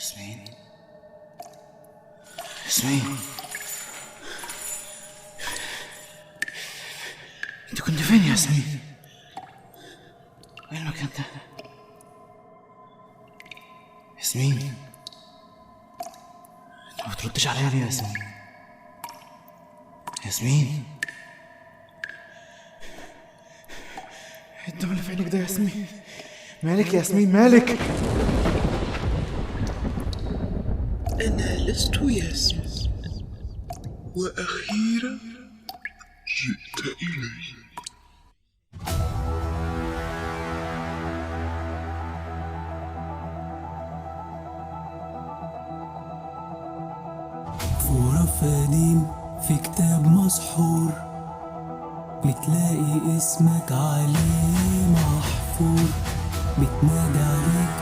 ياسمين، ياسمين، انت كنت فين يا ياسمين؟ وين المكان ده؟ ياسمين، انت ما بتردش عليا ليه يا ياسمين؟ ياسمين، الدم اللي في عينك ده يا ياسمين، مالك يا ياسمين؟ مالك؟ أنا لست ياسمين، وأخيرا جئت إلي. في قديم في كتاب مسحور بتلاقي اسمك عليه محفور، بتنادي عليك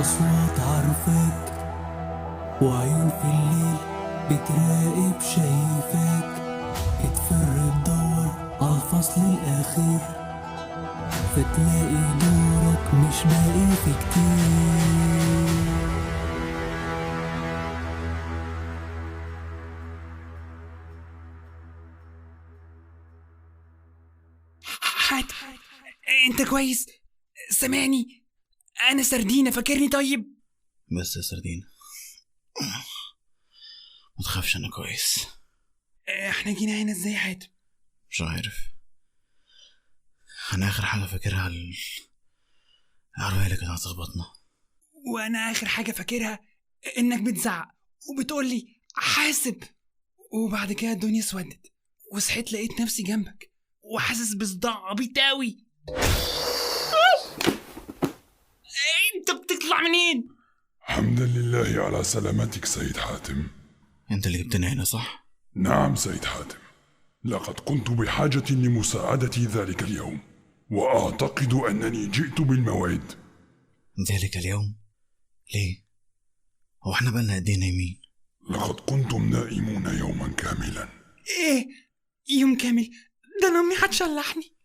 أصوات عارفاك، وعيون في الليل بتراقب شايفاك، بتفر تدور عالفصل الأخير، فتلاقي دورك مش باقي في كتير. حاتم، انت كويس؟ سامعني؟ انا سردينة، فاكرني؟ طيب بس يا سردينة ما تخافش، انا كويس. احنا جينا هنا ازاي يا حاتم؟ مش عارف، انا اخر حاجة فاكرها العربية اللي كانت هتخبطنا، وانا اخر حاجة فاكرها انك بتزعق وبتقولي حاسب، وبعد كده الدنيا اسودت وصحيت لقيت نفسي جنبك وحاسس بصداع عبيط قوي. انت بتطلع منين؟ حمدا لله على سلامتك سيد حاتم. انت اللي جبتنا هنا صح؟ نعم سيد حاتم، لقد كنت بحاجة لمساعدتي ذلك اليوم، وأعتقد أنني جئت بالموعد. ذلك اليوم؟ ليه؟ هو احنا بقالنا قد ايه نايمين؟ لقد كنتم نائمون يوما كاملا. ايه يوم كامل؟ ده انا امي هتشلحني.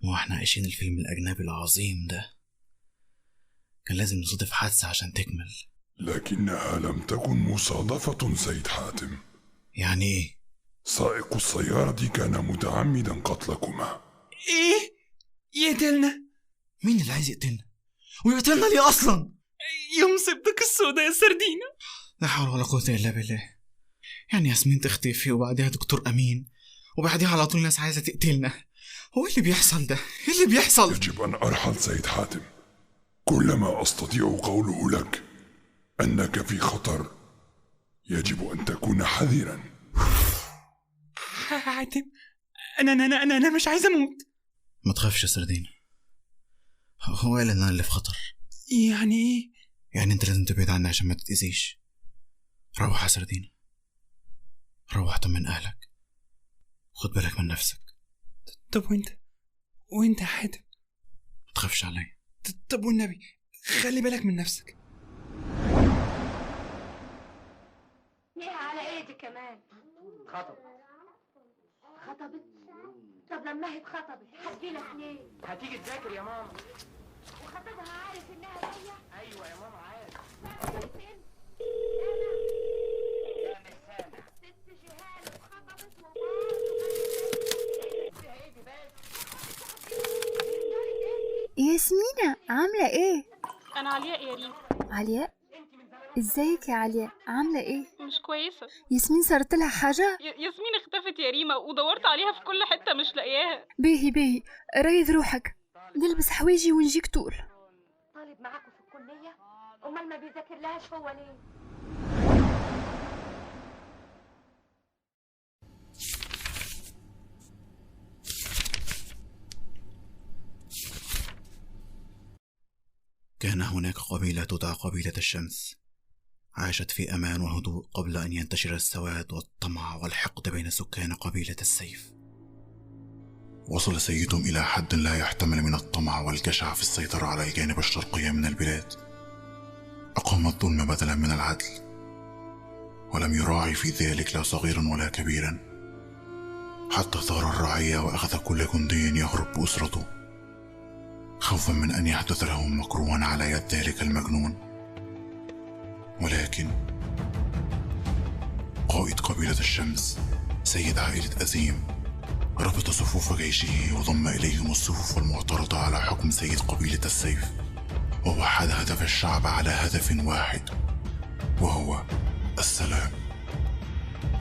واحنا عايشين الفيلم الأجنبي العظيم ده، كان لازم نصادف حادثة عشان تكمل. لكنها لم تكن مصادفة سيد حاتم. يعني ايه؟ سائق السيارة كان متعمدا قتلكما. ايه؟ يقتلنا؟ مين اللي عايز يقتلنا؟ ويقتلنا ليه أصلا؟ يوم سبتك السوداء يا سردينة. لا حول ولا قوة إلا بالله. يعني ياسمين تختفي وبعدها دكتور أمين وبعدها على طول ناس عايزة تقتلنا. هو ايه اللي بيحصل ده؟ ايه اللي بيحصل؟ يجب أن أرحل سيد حاتم. كل ما أستطيع قوله لك أنك في خطر، يجب أن تكون حذرا. حاتم، أنا أنا أنا أنا مش عايز أموت. ما تخافش يا سردين، هو قال إن أنا اللي في خطر. يعني إيه؟ يعني أنت لازم تبعد عني عشان ما تتأذيش. روح يا سردين، روح طمن أهلك، خد بالك من نفسك. طب وانت يا حاتم؟ ما تخافش عليا. طب والنبي خلي بالك من نفسك. ليه على ايدي كمان؟ خطبت؟ طب لما هي اتخطبت هتجيلك ليه؟ هتيجي تذاكر يا ماما. وخطيبها عارف انها هي؟ ايوه يا ماما عارف. ست جهال اتخطبت. ياسمينة عاملة ايه؟ أنا علياء يا ريم. علياء؟ ازيك يا علياء؟ عاملة ايه؟ مش كويسة. ياسمين صارت لها حاجة؟ ياسمين اختفت يا ريمة، ودورت عليها في كل حتة مش لاقياها. باهي باهي، ريض روحك، نلبس حوايجي ونجيك طول. طالب معاكم في الكلية؟ أمال ما بيذاكر لهاش هو ليه؟ كان هناك قبيلة تدعى قبيلة الشمس، عاشت في أمان وهدوء قبل أن ينتشر السواد والطمع والحقد بين سكان قبيلة السيف. وصل سيدهم إلى حد لا يحتمل من الطمع والجشع في السيطرة على الجانب الشرقي من البلاد. أقام الظلم بدلا من العدل، ولم يراعي في ذلك لا صغيرا ولا كبيرا، حتى ثار الرعية وأخذ كل جندي يهرب بأسرته خوفا من أن يحدث لهم مكروه على يد ذلك المجنون. ولكن قائد قبيلة الشمس سيد عائلة أزيم ربط صفوف جيشه وضم إليهم الصفوف المعترضة على حكم سيد قبيلة السيف، ووحد هدف الشعب على هدف واحد وهو السلام.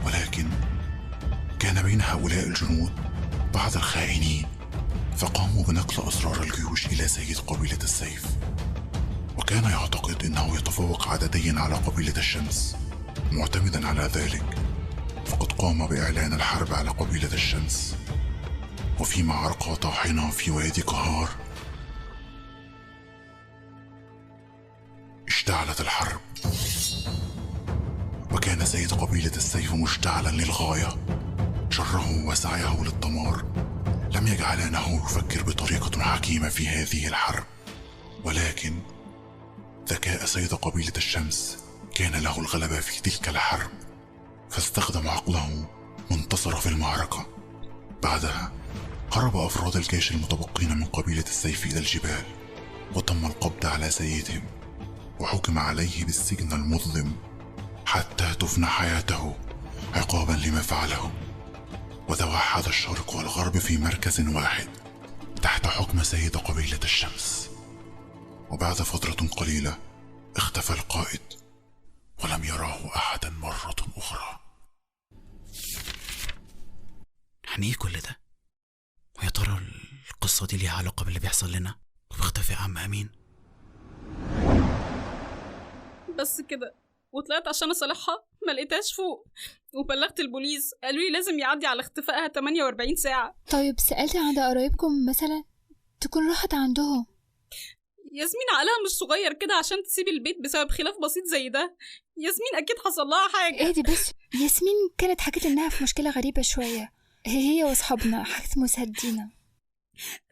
ولكن كان بين هؤلاء الجنود بعض الخائنين، فقاموا بنقل أسرار الجيوش إلى سيد قبيلة السيف، وكان يعتقد أنه يتفوق عدديا على قبيلة الشمس. معتمدا على ذلك فقد قام بإعلان الحرب على قبيلة الشمس. وفي معركة طاحنة في وادي قهار اشتعلت الحرب، وكان سيد قبيلة السيف مشتعلا للغاية. شره وسعيه للدمار لم يجعلانه يفكر بطريقة حكيمة في هذه الحرب، ولكن ذكاء سيد قبيلة الشمس كان له الغلبة في تلك الحرب، فاستخدم عقله وانتصر في المعركة. بعدها هرب أفراد الجيش المتبقين من قبيلة السيف إلى الجبال، وتم القبض على سيدهم وحكم عليه بالسجن المظلم حتى تفنى حياته عقابا لما فعله. وتوحد الشرق والغرب في مركز واحد تحت حكم سيد قبيلة الشمس. وبعد فترة قليلة اختفى القائد ولم يراه أحدا مرة أخرى. يعني ايه كل ده؟ ويا ترى القصة دي ليها علاقة باللي بيحصل لنا وباختفاء عم أمين؟ بس كده، وطلعت عشان اصالحها ما لقيتهاش فوق، وبلغت البوليس قالوا لي لازم يعدي على اختفائها 48 ساعة. طيب سألتي عند قرايبكم مثلا؟ تكون راحت عندهم. ياسمين عقلها مش صغير كده عشان تسيب البيت بسبب خلاف بسيط زي ده. ياسمين اكيد حصل لها حاجة. اهدي بس، ياسمين كانت حكت انها في مشكلة غريبة شوية، هي واصحابنا، حكت مسهدينا.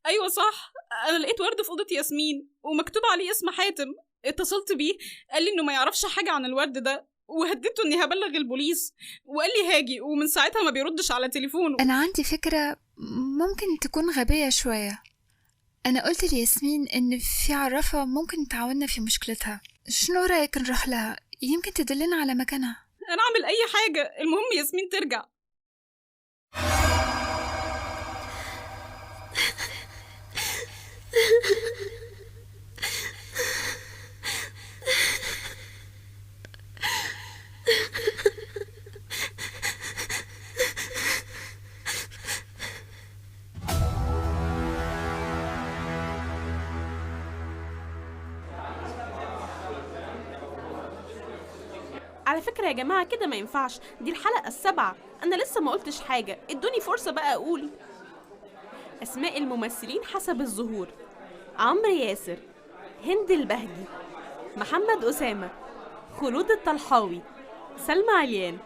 ايوه صح، انا لقيت ورد في اوضة ياسمين ومكتوب عليه اسم حاتم. اتصلت بيه قال لي انه ما يعرفش حاجة عن الورد ده، وهددته اني هبلغ البوليس، وقال لي هاجي، ومن ساعتها ما بيردش على تليفونه. انا عندي فكرة ممكن تكون غبية شوية. انا قلت لياسمين ان في عرافه ممكن تعاوننا في مشكلتها، شنو رايك نروح لها؟ يمكن تدلنا على مكانها. انا اعمل اي حاجة، المهم ياسمين ترجع. على فكرة يا جماعة كده ما ينفعش، دي الحلقة 7، أنا لسه ما قلتش حاجة، ادوني فرصة بقى أقول. أسماء الممثلين حسب الظهور: عمرو ياسر، هند البهجي، محمد أسامة، خلود الطلحاوي، سلمى عليان.